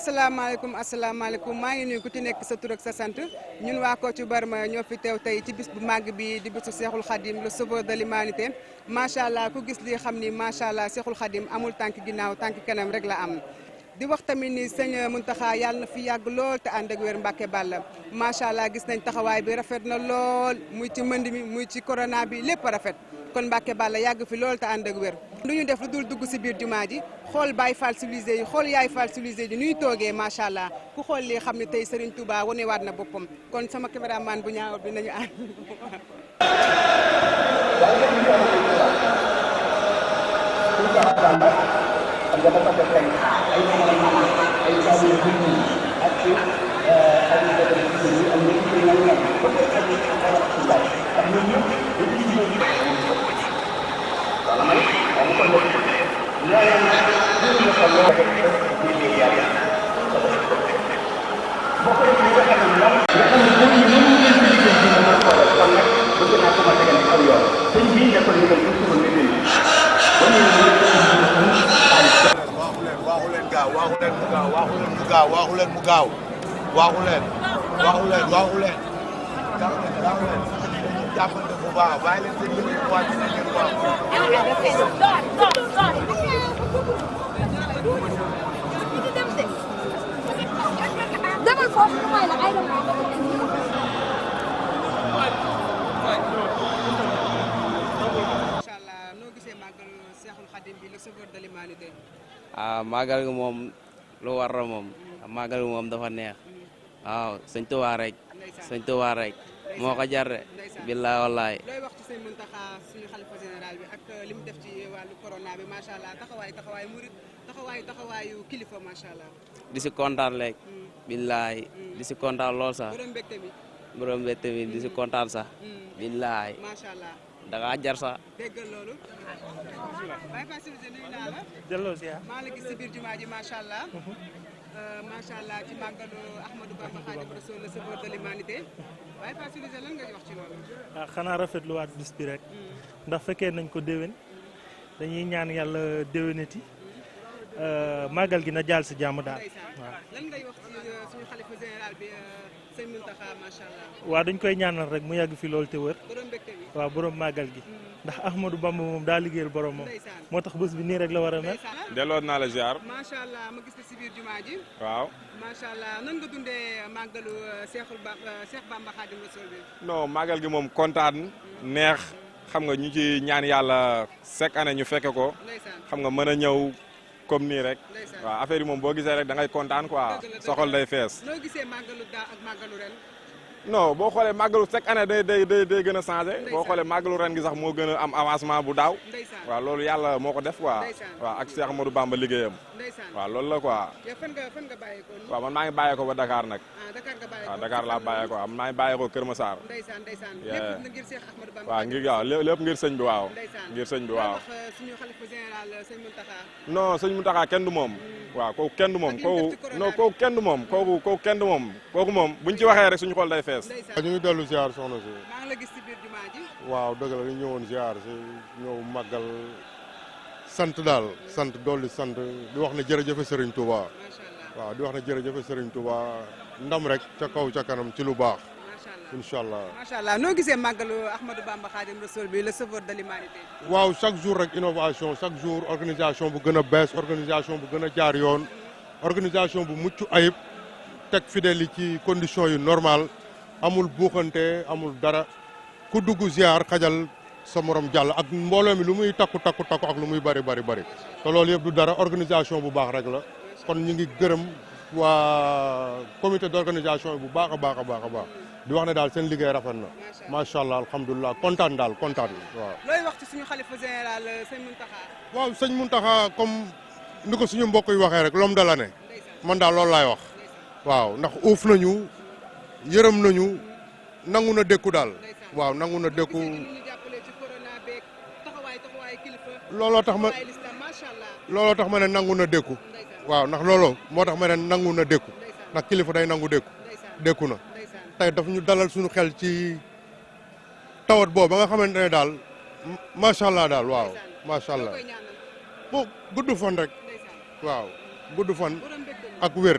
asalaamaaleykum maa ngi nuyu ku ci nekk sa tur ak sa sant ñun waa Kocc Barma ñoo fi teew tey ci bis bu màgg bi di bisu Seexul Khadim le sauveur de l'humanité macha allah ku gis lii xam ni macha allah Seexul Khadim amul tànk ginnaaw tànk kanam rek la am. di wax tamit ni sëñ Muntaxa yàlla na fi yàgg lool te ànd ak wér Mbàkke Balla macha allah gis nañ taxawaay bi rafet na lool muy ci mbënd mi muy ci corona bi lépp rafet kon Mbàkke Balla yàgg fi lool te ànd ak wér. lu ñu def lu dul dugg si biir jumaa ji xool Baay Faal civilisé yi xool Yaay Faal civilisé yi ñuy toogee macha allah ku xool lii xam ne tey Serigne Touba wanewaat na boppam kon sama caméraman bu ñaaw bi nañu ànd. waaxu leen mu gaaw waaxu leen jàppante bu baax bàyyi leen seen liggéey bu wàcc na ngeen waaw demal foofu mooy la ay macha allah noo gisee màggal Seexul Xadim bi le sauveur de l'humanité. màggal gi moom lu war la moom màggal gi moom dafa neex waaw sëñ Tuubaa rek moo ko jar de billaay wallaay. looy wax ci sëñ Muntaxa suñu xalifa général bi ak li mu def ci wàllu corona bi macha allah taxawaayu murit taxawaayu kilifa macha allah. di si kontaan rek. billaay di si kontaan lool sax. borom mbégte mi di si kontaan sax. billaay. macha allah. da ngaa jar sax. déggal loolu. Baye Fass nuyu naa la. delloo si maa la gis si biir jumaa ji macha allah. macha allah ci màggalu Ahmadou Bamba Khadimu Rasul le sauveur de l'humanité Baye Fass lan nga wax ci loolu. xanaa rafetluwaat bis bi rek. ndax fekkee nañ ko déwén dañuy ñaan yàlla déwénati màggal gi na jaal si jàmm daal. waaw lan ngay wax ci suñu xalifa général bi sëñ Muntaxa macha allah. waaw dañ koy ñaanal rek mu yàgg fi loolu te wër. borom mbégte bi. waaw borom màggal gi. ndax Ahmadou Bamba moom daa liggéeyal borom moom. moo tax bés bi nii rek la war a mel. delloo naa la ziar. macha allah ma gis la si biir jumaa ji. waaw. macha allah nan nga dundee màggalu Cheikh Bamba Khadim Rasoul bi. non màggal gi moom kontaan neex xam nga ñu ci ñaan yàlla chaque année ñu fekke ko. xam nga mën a ñëw comme nii rek. waaw affaire yi moom boo gisee rek da ngay kontaan quoi soxol day fees. noo gisee màggalu daaw ak màggalu ren. non boo xoolee màggalu chaque année day gën a changé boo xoolee màggalu ren gi sax moo gën a am avancement bu daaw waaw loolu yàlla moo ko def quoi waaw ak Cheikh Ahmadou Bamba liggéeyam waaw loolu la quoi yow fan nga bàyyeekoo waaw man maa ngi bàyyeekoo ba Dakar nag Dakar nga bàyyeekoo waaw Dakar laa bàyyeekoo am maa ngi bàyyeekoo Kër Massar ndeysaan lépp ngir Cheikh Ahmadou Bamba waaw ngir waaw lépp ngir sëñ bi waaw ngir sëñ bi waaw suñu xalifa général sëñ Muntaxa non sëñ Muntaxa kenn du moom waaw kooku kenn du moom kooku kenn du moom kooku kenn du moom kooku moom buñ ci waxee rek suñu xol day fees ñu ngi dellu ziar soxna si. maa ngi la gis ci biir jumaa ji. waaw dëgg la ñu ñëwoon ziar si ñëw màggal sant daal sant dolli sant di wax ne jërëjëf Serigne Touba. waaw di wax ne jërëjëf Serigne Touba ndam rek ca kaw ca kanam ci lu baax. incha allah macha allah noo gisee màggalu Ahmadou Bamba Khadim Rasoul bi le sauveur de l'humanité. waaw chaque jour rek innovation chaque jour organisation bu gën a bees organisation bu gën a jaar yoon organisation bu mucc ayib teg fidèles yi ci conditions yu normal amul buuxante amul dara ku dugg ziar xajal sa morom jàll ak mbooloo mi lu muy takku ak lu muy bari te loolu yëpp du dara organisation bu baax rek la kon ñu ngi gërëm waa comité d'organisation bu baax a baax di wax ne daal seen liggéey rafet na macha allah alhamdulilah kontaan waaw. looy wax ci suñu xalifa général sëñ Muntaxa. waaw sëñ Muntaxa comme ni ko suñu mbokk yi waxee rek l'homme de l'année man daal loolu laay wax waaw ndax uuf nañu yërëm nañu nangu na dékku daal waaw nangu na dékku looloo tax ma ne nangu na dékku waaw ndax looloo moo tax ma ne nangu na dékku ndax kilifa day nangu dékku na tey daf ñu dalal suñu xel ci tawat boobu ba nga xamante ne daal macha allah daal waaw macha allah bon gudd fan rek waaw gudd fan ak wér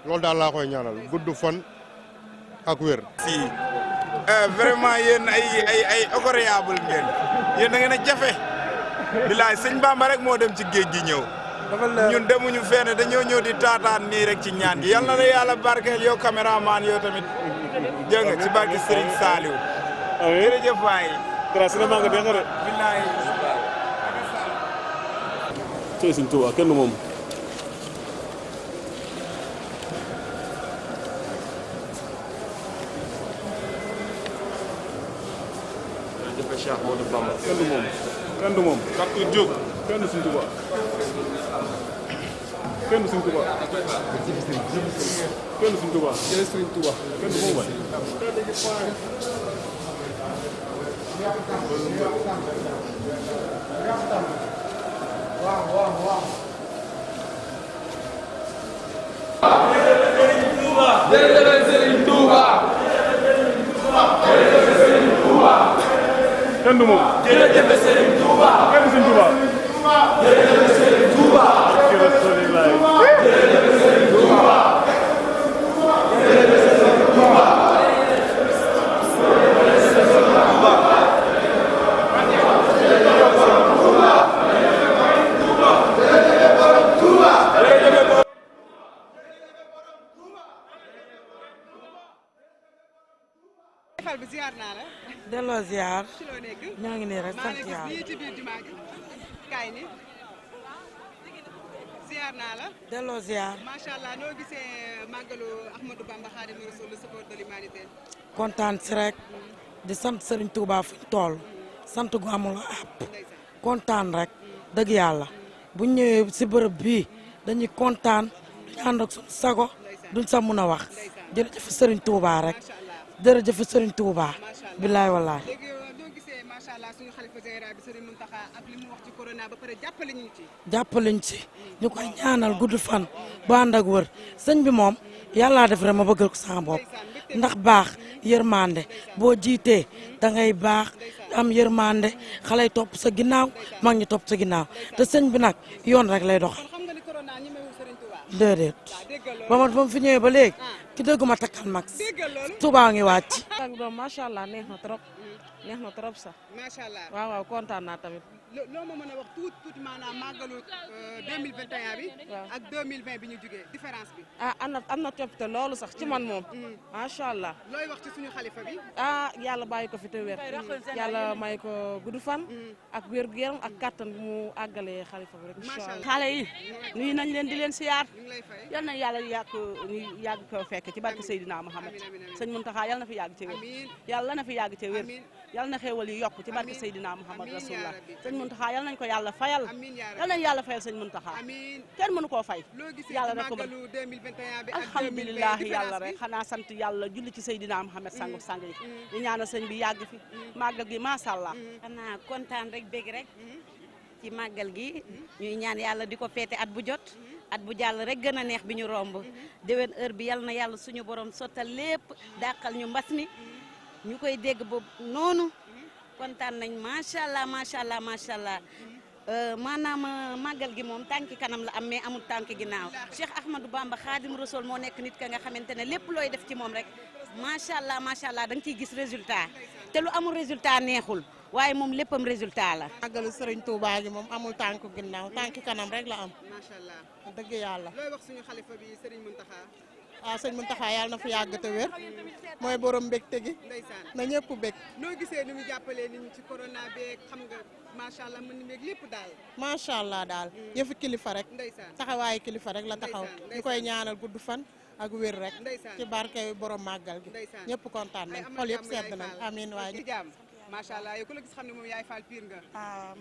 loolu daal laa koy ñaanal gudd fan ak wér. si vraiment yéen ay agréable ngeen yéen da ngeen a jafe bilaay sëñ Bamba rek moo dem ci géej gi ñëw ñun demuñu fenn dañoo ñëw di taataan nii rek ci ñaan gi yal na la yàlla barkeel yow caméraman yow tamit dégg nga ci barke Serigne Saliou jërëjëf waay grâce na maa nga dégg rek bilaay tey Sëñ Tuubaa kenn moom Cheikh Modou Bamba kenn du moom takku jóg kenn Sëñ Tuubaa kenn Sëñ Tuubaa kenn Sëñ Tuubaa kenn du moom waay kenn du moom jërëjëf Serigne Touba kenn Serigne Touba jërëjëf Serigne Touba jërëjëf Serigne Touba jërëjëf Serigne Touba delloo ziar ñoo ngi nii rek sant yàlla ci biir jumaa ji kaay ni ziar naa la delloo ziar macha allah noo gisee màggalu Ahmadou Bamba Khadimu Rasul le sauveur de l'humanité kontaan si rek di sant Serigne Touba fu ñu toll sant gu amul àpp kontaan rek dëgg yàlla bu ñëwee si bërëb bii dañuy kontaan duñu ànd ak suñu sago duñ sa mun a wax jërëjëf Serigne Touba rek jërëjëf Serigne Touba billaay wallaay léegi doo gisee macha allah suñu xalifa général bi Serigne Mountakha ak li mu wax ci corona ba pare jàppale ñu ci jàppaleñ ci ñu koy ñaanal gudd fan bu ànd ak wër sëñ bi moom yàllaa def rek ma bëggal ko sama bopp ndax baax yërmande boo jiitee da ngay baax am yërmande xale yi topp sa ginnaaw mag ñi topp sa ginnaaw te sëñ bi nag yoon rek lay doxal déedéet ba ma fi ñëwee ba léegi ki dëgg ma takkal max Touba ngi wàcc. ak doom macha allah neex na trop sax. macha allah waaw kontaan naa tamit. loo ma mën a wax tuuti maanaam màggalu 2021 bi. ak 2020 bi ñu jugee différence bi. am na coppite loolu sax ci man moom. macha allah. looy wax ci suñu xalifa bi. yàlla bàyyi ko fi te wér. yàlla may ko gudd fan. ak wér gu yaram ak kattan bu mu àggalee xalifa bi rek. incha allah xale yi nuyu nañ leen di leen siyaar. yal na yàlla yàgg ko fekk ci barke Seydina Muhammad sëñ Muntaxa yal na fi yàgg ci wér. yàlla na fi yàgg ci wér. yal na xéewal yi yokk ci barke Seydina Muhammad rasulullah sëñ Muntaxa yal nañ ko yàlla fayal yal nañ yàlla fayal sëñ Muntaxa kenn mënu koo fay yàlla rek ko alhamdulilah yàlla rek xanaa sant yàlla julli ci Seydina Muhammad sangu sang yi di ñaanal sëñ bi yàgg fi màggal gi macha allah xanaa kontaan rek bég rek ci màggal gi ñuy ñaan yàlla di ko feete at bu jot at bu jàll rek gën a neex bi ñu romb déwén heure bi yal na yàlla suñu borom sottal lépp dàqal ñu mbas mi ñu koy dégg boobu noonu kontaan nañ macha allah macha allah macha allah maanaam màggal gi moom tànki kanam la am mais amul tànki ginnaaw Cheikh Ahmadou Bamba Khadim Rasoul moo nekk nit ka nga xamante ne lépp looy def ci moom rek macha allah da nga ciy gis résultat te lu amul résultat neexul waaye moom léppam résultat la. màggalu Serigne Touba gi moom amul tànku ginnaaw tànki kanam rek la am. macha allah dëgg yàlla. looy wax suñu xalifa bi Serigne Mountakha. sëñ Mountakha yàlla na fi yàgg te wér mooy borom mbégte gi na ñëpp bég. noo gisee ni mu jàppalee nit ñi ci corona beeg xam nga macha allah mën na lépp daal. macha allah daal yëfi kilifa rek. taxawaayu kilifa rek la taxaw ñu koy ñaanal gudd fan ak wér rek. ci barke borom màggal gi ñëpp kontaan nañ xol yëpp sedd nañ amiin waay. macha allah yow ku la gis xam ne moom yaay Fall Pire nga.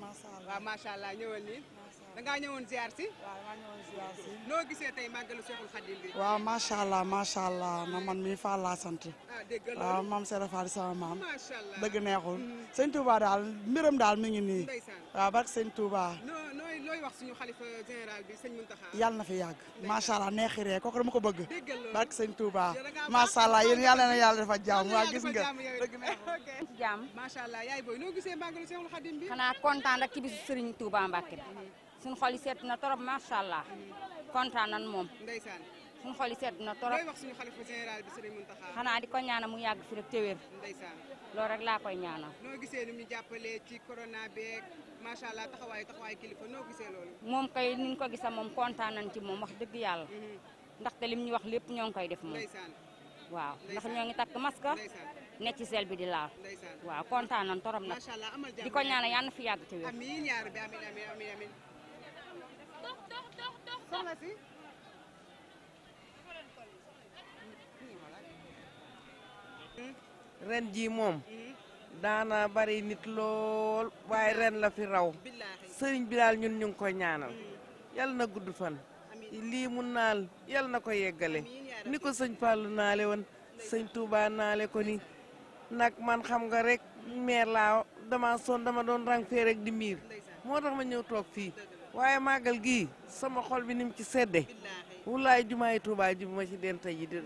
macha allah waaw macha allah ñëwal nii. da ngaa ñëwoon ziar si. waaw maa ñëwoon ziar si. noo gisee tey màggalu Seexul Xadim bi. waaw macha allah na man mii Fall laa sant. waaw maam Seydou Fall sama maam. macha allah dëgg neexul. sëñ Touba daal mbiram daal mi ngi nii. waaw barke sëñ Touba. looy wax suñu xalifa général bi sëñ Mountakha. yàlla na fi yàgg. macha allah neexiree kooku dama ko bëgg. barke sëñ Touba. macha allah yéen yàlla na yàlla dafa jàmm waa gis nga. dëgg neexul. jàmm. macha allah yaay booy noo gisee màggalu Seexul Xadim bi. xanaa kontaan rek ci bisu Serigne Touba Mbacke. suñu xol yi seet na trop macha allah kontaan nan moom. ndeysaan suñu xol yi sedd na torop. looy wax suñu xalifa général bi Serigne Mountakha. xanaa di ko ñaanal mu yàgg fi rek te wér. ndeysaan loolu rek laa koy ñaanal. noo gisee ni mu jàppalee ci corona beeg macha allah taxawaay kilifa noo gisee loolu. moom kay ni ñu ko gisee moom kontaan nañ ci moom wax dëgg yàlla. ndaxte lim ñu wax lépp ñoo ngi koy def moom. waaw ndax ñoo ngi takk masque. ne ci sel bi di laal. waaw kontaan nañ torop nag. di ko ñaanal yàlla na fi yàgg te wér. amiin yaa rabbi amiin. soxna si. ren jii moom daana bari nit lool waaye ren la fi raw sëriñ bi daal ñun ñu ngi koy ñaanal yal na gudd fan lii mu naal yal na ko yeggale ni ko sëñ Fallu naale woon sëñ Touba naale ko ni nag man xam nga rek meer laa dama doon rang fee rek di miir moo tax ma ñëw toog fii waaye màggal gii sama xol bi ni mu ci sedde wulaay jumaay Touba ji bu ma ci den tey ji di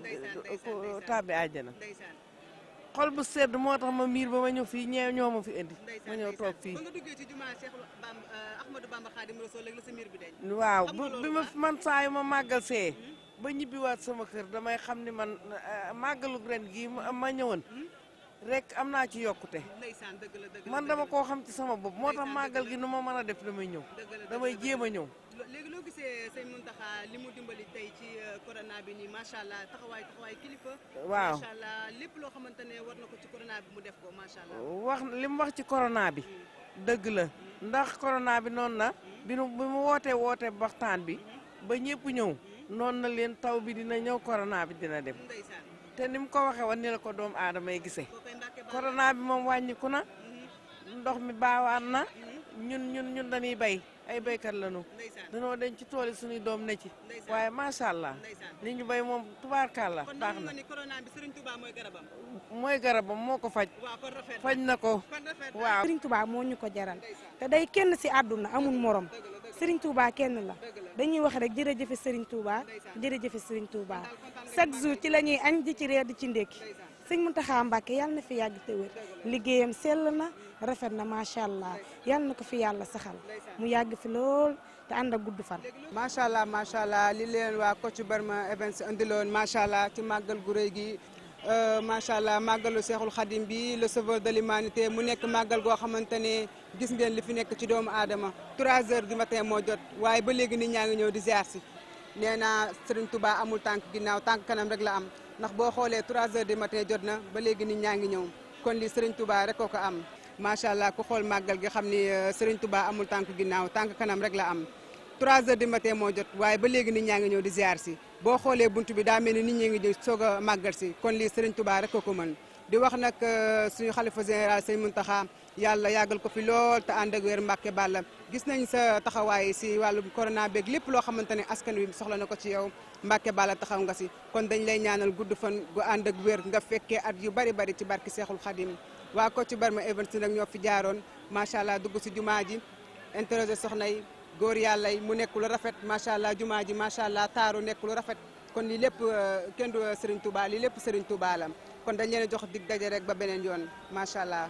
tàbbi àjjana xol bu sedd moo tax ma miir ba ma ñëw fii ñoo ma fi indi ma ñëw toog fii. ba nga duggee ci jumaa Cheikh Ahmadou Bamba Khadim Rassoul léegi la sa miir bi deñ. waaw bi ma man saa yu ma màggal see ba ñibbiwaat sama kër damay xam ni man màggalu ren gii ma ñëwoon rek am naa ci yokkute. man dama koo xam ci sama bopp moo tax màggal gi nu ma mën a def damay ñëw damay jéem a ñëw. léegi loo gisee sëñ Mountakha li mu dimbali tey ci corona bi nii macha allah taxawaay kilifa. waaw macha allah lépp loo xamante ne war na ko ci corona bi mu def ko macha allah. wax li mu wax ci corona bi dëgg la ndax corona bi noonu na bi mu wootee waxtaan bi ba ñëpp ñëw noonu na leen taw bi dina ñëw corona bi dina dem te ni mu ko waxee woon ni la ko doomu aadama yi gisee. corona bi moom wàññiku na ndox mi baawaan na ñun dañuy bay. ay béykat lañu dañoo denc ci tool yi suñuy doom ne ci waaye macha allah li ñu béy moom tubaarkàlla baax na. mooy garabam moo ko faj. faj na ko waaw. Serigne Touba moo ñu ko jaral te day kenn si àdduna amul morom Serigne Touba kenn la dañuy wax rek jërëjëf Serigne Touba jërëjëf Serigne Touba chaque jour ci la ñuy añ di ci reer di ci ndékki sëñ Mountakha Mbacké yàlla na fi yàgg te wér liggéeyam sell na rafet na macha allah yàlla na ko fi yàlla saxal mu yàgg fi lool te ànd ak gudd fan. macha allah li leen waa Kocc Barma Events indiloon macha allah ci màggal gu rëy gi macha allah màggalu Seexul Xadim bi le sauveur de l'humanité mu nekk màggal goo xamante ne gis ngeen li fi nekk ci doomu aadama 3 heures du matin moo jot waaye ba léegi nit ñaa ngi ñëw di ziar si nee naa Serigne Touba amul tànk ginnaaw tànk kanam rek la am. ndax boo xoolee 3 heures du matin jot na ba léegi nit ñaa ngi ñëw kon li Serigne Touba rek ko am macha allah ku xool màggal gi xam ni Serigne Touba amul tànk ginnaaw tànk kanam rek la am 3 heures du matin moo jot waaye ba léegi nit ñaa ngi ñëw di ziar si boo xoolee buntu bi daa mel ni nit ñi ngi ñëw soog a màggal si kon lii Serigne Touba rek ko mën di wax nag suñu xalifa général Serigne Mountakha yàlla yàggal ko fi lool te ànd ak wér Mbàkke Bàlla gis nañ sa taxawaay si wàllu corona beeg lépp loo xamante ne askan wi soxla na ko ci yow Mbàkke Bàlla taxaw nga si kon dañ lay ñaanal gudd fan gu ànd ak wér nga fekkee at yu bari ci barki Seexul Xadim waa Kocc Barma Events nag ñoo fi jaaroon macha allah dugg si jumaa ji interroger soxna yi góor yàlla yi mu nekk lu rafet macha allah jumaa ji macha allah taaru nekk lu rafet kon lii lépp kenn du Serigne Touba lii lépp Serigne Touba la kon dañ leen jox dig daje rek ba beneen yoon macha allah.